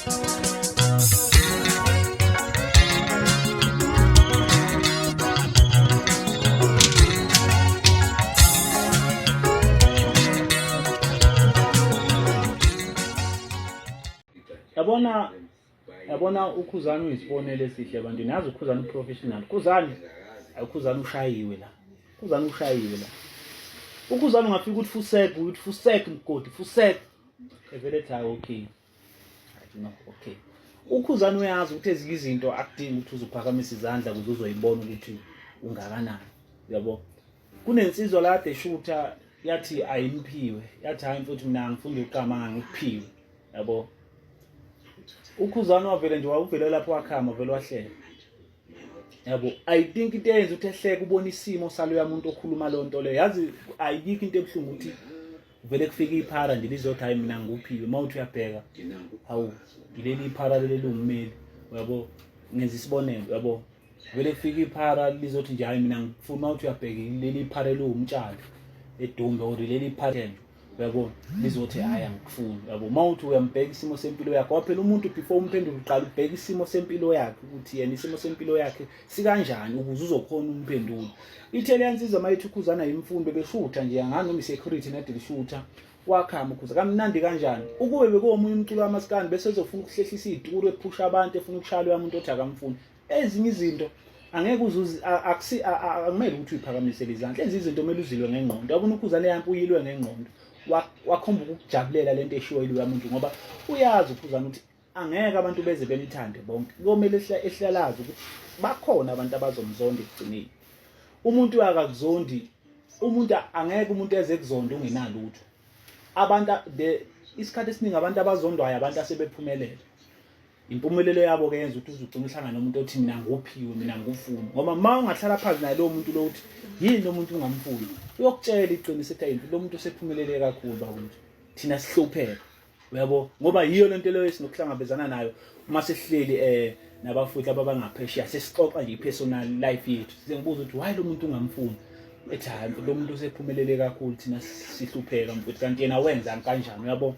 Yabona, yabona uKhuzani uyisibonelo esihle ebantwini. Yazi uKhuzani uprofessional. Khuzani, uKhuzani ushayiwe la. Khuzani ushayiwe la. UKhuzani ungafika ukuthi fusek, uthi fusek mgodi, fusek. Evele ethi hayi okay. No, okay. UKhuzani uyazi ukuthi ezinye izinto akudingi ukuthi uzuphakamise izandla ukuze uzoyibona ukuthi ungakanani. Uyabo? Kunensizwa la kade eshutha yathi ayimphiwe. Yathi hayi mfowethu mina angifuni ukuqama ngikuphiwe. Yabo? UKhuzani wavele nje wawuvele lapho wakhama vele wahleka. Yabo, I think into eyenza ukuthi ehleke ubona isimo saloya muntu okhuluma leyo nto leyo. Yazi ayikho into ebuhlungu ukuthi vele kufika iphara nje lizothi hayi mina ngikuphiwe uma uthi uyabheka hawu ngileli iphara leli liwummeli uyabo ngenza isibonelo uyabo vele kufika iphara lizothi nje hayi mina ngifuna uma uthi uyabheka leli iphara eliwumtshalo edumbe or leli iphara uyabo lizothi hayi angikufuni uyabo uma uthi uyambheka isimo sempilo yakhe ngoba phela umuntu before umphendula uqala ubheka isimo sempilo yakhe ukuthi yena isimo sempilo yakhe sikanjani ukuze uzokhona umphendula. Ithe leya nsizwa uma ithi uKhuzana yimfundo beshutha nje angani noma i-security nade lishutha wakhama ukhuza kamnandi kanjani ukube bekuwomunye umculo wamaskandi bese ezofuna ukuhlehlisa iy'turu ephusha abantu efuna ukushaya loya muntu othi akamfuni. Ezinye izinto angeke uzuzi akusi akumele ukuthi uyiphakamisele izandla ezinye izinto kumele uzilwe ngengqondo. Yabona uKhuzane yampi uyilwe ngengqondo wakhomba ukukujabulela lento eshiwo yiloya muntu ngoba uyazi uKhuzane ukuthi angeke abantu beze bemthande bonke komele ehlalazi ukuthi bakhona abantu abazomzonda ekugcineni umuntu akakuzondi umuntu angeke umuntu eze kuzonda ungenalutho abantu the isikhathi esiningi abantu abazondwayo abantu asebephumelele impumelelo yabo ke yenza ukuthi uzugcina uhlangana nomuntu othi mina nguphiwe mina ngufuni ngoba uma ungahlala phansi naye lowo muntu lo uthi yini lo muntu ungamfuni uyokutshela iqiniso ethi ayi lo muntu usephumelele kakhulu bakwethu thina sihlupheka uyabo ngoba yiyo lento leyo esinokuhlangabezana nayo uma sesihleli eh nabafowethu laba abangaphesheya sesixoxa nje i-personal life yethu sengibuza ukuthi why lo muntu ungamfuni ethi hayi lo muntu usephumelele kakhulu thina sihlupheka mfowethu kanti yena wenza kanjani uyabo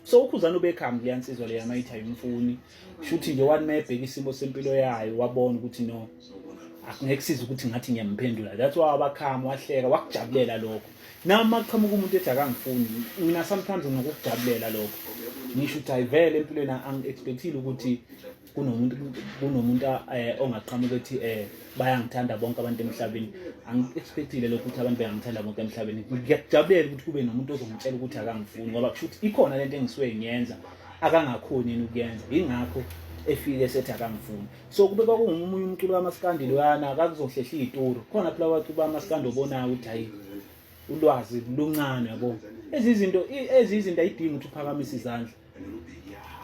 so uKhuzani ubekhambi leya nsizwa leya mayithi ayimfuni shuthi nje wathi mayebheka isimo sempilo yayo wabona ukuthi no akungeke kusize ukuthi ngathi ngiyamphendula that's why abakhama wahleka wakujabulela lokho nami maqhamuka umuntu ethi akangifuni mina sometimes nginokukujabulela lokho ngisho ukuthi ayivele empilweni angi-expectile ukuthi kunomuntu kunomuntu eh, ongaqhamuka ethi eh bayangithanda bonke abantu emhlabeni angi-expectile lokho ukuthi abantu bengangithanda bonke emhlabeni ngiyakujabulela ukuthi kube nomuntu ozongitshela ukuthi akangifuni ngoba kusho ukuthi ikhona lento engisuke ngiyenza akangakhoni yena ukuyenza yingakho efike esethi akangifuni so kube kwakungomunye umculo kamaskandi loyana akakuzohlehla iy'turu khona phela abaculo bamaskandi obonayo ukuthi hhayi ulwazi luncane yabo ezizinto ezizinto ayidingi ukuthi uphakamise izandla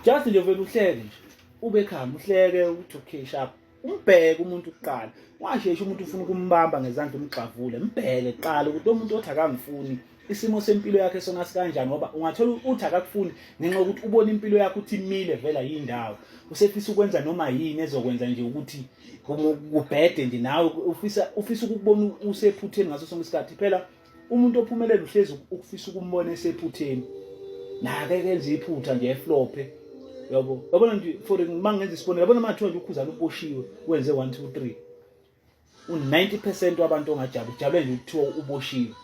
just nje vele uhleke nje ube khama uhleke uthi okay sharp umbheke umuntu kuqala ungasheshi umuntu ufuna ukumbamba ngezandla umgxavule mbheke kuqala ukuthi lo muntu othi akangifuni isimo sempilo yakhe sona sikanjani ngoba ungathola uthi akakufuni ngenxa yokuthi ubona impilo yakhe ukuthi imile vela yindawo usefisa ukwenza noma yini ezokwenza nje ukuthi kubhede nje nawe ufisa ufisa ukukubona usephutheni ngaso sonke isikhathi phela umuntu ophumelele uhlezi ukufisa ukumbona esephutheni nake kenza iphutha nje eflophe yabo yabona nje for uma ngenza isibonelo yabona uma kuthiwa nje ukhuzana uboshiwe wenze 1 2 3 u-90% wabantu ongajabuli ujabule nje kuthiwa uboshiwe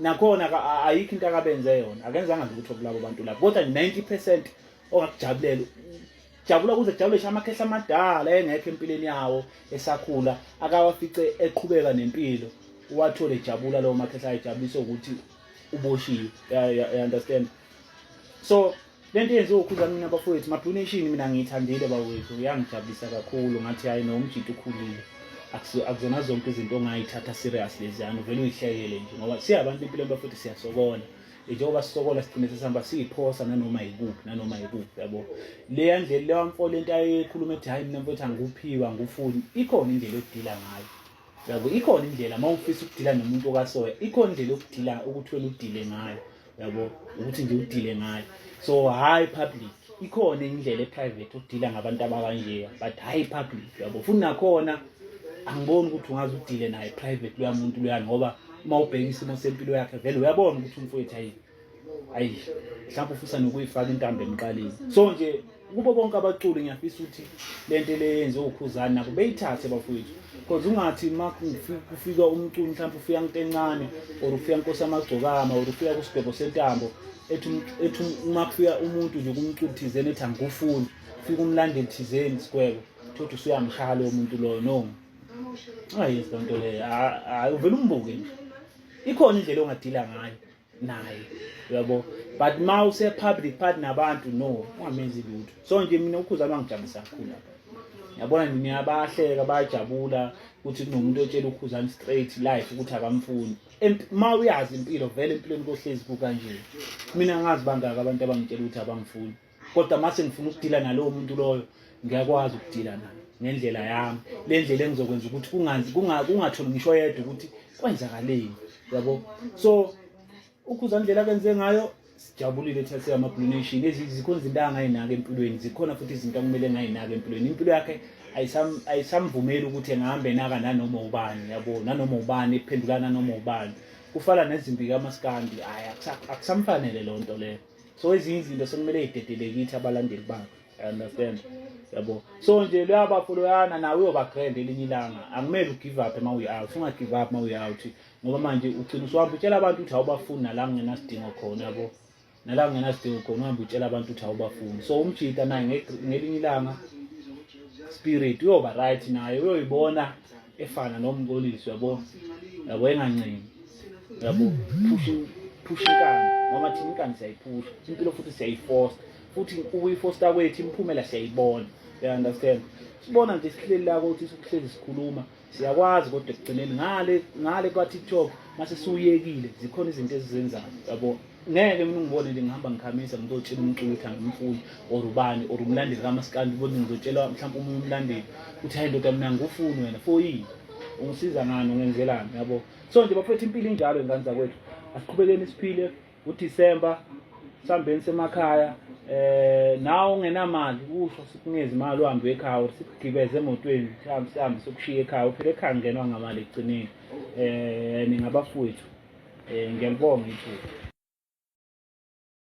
nakhona ayikho into akabenze yona akenzanga lutho kulabo bantu labo kodwa 90% ongakujabulela jabula kuze kujabule ngisho amakhehla amadala engekho empilweni yawo esakhula akawafice eqhubeka nempilo uwathole ejabula lawo makhehla ayejabulisa ukuthi uboshiwe you understand so lento yenziwa uKhuzani mina bafowethu ma-Blue Nation mina ngiyithandile bawethu yangijabulisa kakhulu ngathi hayi no umjita ukhulile akuzona zonke izinto ongayithatha serious leziyana uvele uyihlekele nje ngoba siyabantu empilweni bafowethu siyasokola njengoba sisokola sigcine sesihamba siyiphosa nanoma yikuphi nanoma yikuphi yabo leya ndlela leya mfo lento ayekhuluma ethi hayi mina mfowethu angikuphiwa angikufuni ikhona indlela yokudila ngayo yabo ikhona indlela uma ufisa ukudila nomuntu okasoya ikhona indlela yokudila ukuthi wena udile ngayo yabo ukuthi nje udile ngayo so hayi public ikhona indlela e-private ukudila ngabantu abakanjeya but hayi public yabo futhi nakhona angiboni ukuthi ungaze udile naye private loya muntu loyana ngoba uma ubheka isimo sempilo yakhe vele uyabona ukuthi umfowethu ayi ayi mhlawumbe ufisa nokuyifaka intambo emqaleni so nje Kubo bonke abaculi ngiyafisa ukuthi lento le yenziwe uKhuzani nabo beyithathe bafowethu. Because ungathi uma kufika umculo mhlawumbe ufika into encane or ufika Nkosi Amagcokama or ufika kusigwebo sentambo ethi uma kufika umuntu nje kumculo thizeni ethi angikufuni, ufika umlandeli thizeni sigwebo, thothi usuyamshaya lowo muntu loyo. No. Ungayenzi loo nto leyo. Hayi uvele umbuke nje. Ikhona indlela ongadila ngayo naye uyabo, but ma use public part nabantu, no, ungamenzi lutho. So nje mina uKhuzani wangijabulisa kakhulu lapha. Yabona nje niyabahleka bayajabula ukuthi kunomuntu otshela uKhuzani straight life ukuthi akamfuni. Ma uyazi impilo vele empilweni kohlezi kukanje. Mina ngazi bangaka abantu abangitshela ukuthi abangifuni, kodwa mase ngifuna ukudila nalowo muntu loyo ngiyakwazi ukudila naye ngendlela yami, le ndlela engizokwenza ukuthi kungatholi ngisho yedwa ukuthi kwenzakaleni, yabo. So uKhuzani indlela akenze ngayo sijabulile thina siyama-Blue Nation. Zikhona izinto angayinaka empilweni, zikhona futhi izinto akumele ngayinaka empilweni. Impilo yakhe ayisamvumeli ukuthi engahambe enaka nanoma ubani, yabo, nanoma ubani ephendula nanoma ubani. Kufana nezimbi kamaskandi, hhayi, akusamfanele leyo nto leyo. So ezinye izinto sekumele y'dedele kithi abalandeli bakhe, I understand, yabo. So nje loyabafo loyana nawe uyoba grand elinye ilanga. Akumele ugive up uma uyi-out, unga-give up uma uyi-out, ngoba manje ugcina usuhamba utshela abantu ukuthi awubafuni nala kungenasidingo khona, yabo, nala kungenasidingo khona uhambe utshela abantu ukuthi awubafuni. So umjita naye ngelinye ilanga spirit uyoba right naye, uyoyibona efana noMxolisi, yabo, yabo, engancengi, yabo. Push inkani, ngoba thina inkani siyayiphusha impilo futhi siyayifosta, futhi ukuyifosta kwethu imiphumela siyayibona, you understand? Sibona nje sihleli la ukuthi sikuhlezi sikhuluma siyakwazi, kodwa ekugcineni ngale kwa-TikTok mase siwuyekile zikhona izinto ezizenzayo, yabo. Ngeke mina ungibone nje ngihamba ngikhamisa ngizotshela umculo ukuthi angimfuni or ubani or umlandeli kamaskandi, ubone ngizotshela mhlawumbe omunye umlandeli uthi hayi ndoda mina angikufuni wena, for yini, ungisiza ngani, ungenzelani, yabo. So nje bafethu impilo injalo, ingane zakwethu, asiqhubekeni siphile. UDisemba sihambeni semakhaya, nawe ungenamali usho sikunikeze imali uhambe ekhaya or sikugibeze emotweni sihambe sihambe sokushiya ekhaya. Uphela ekhaya ngenwa ngamali ekugcineni. Ningabafowethu, ngiyalibonga ithuba.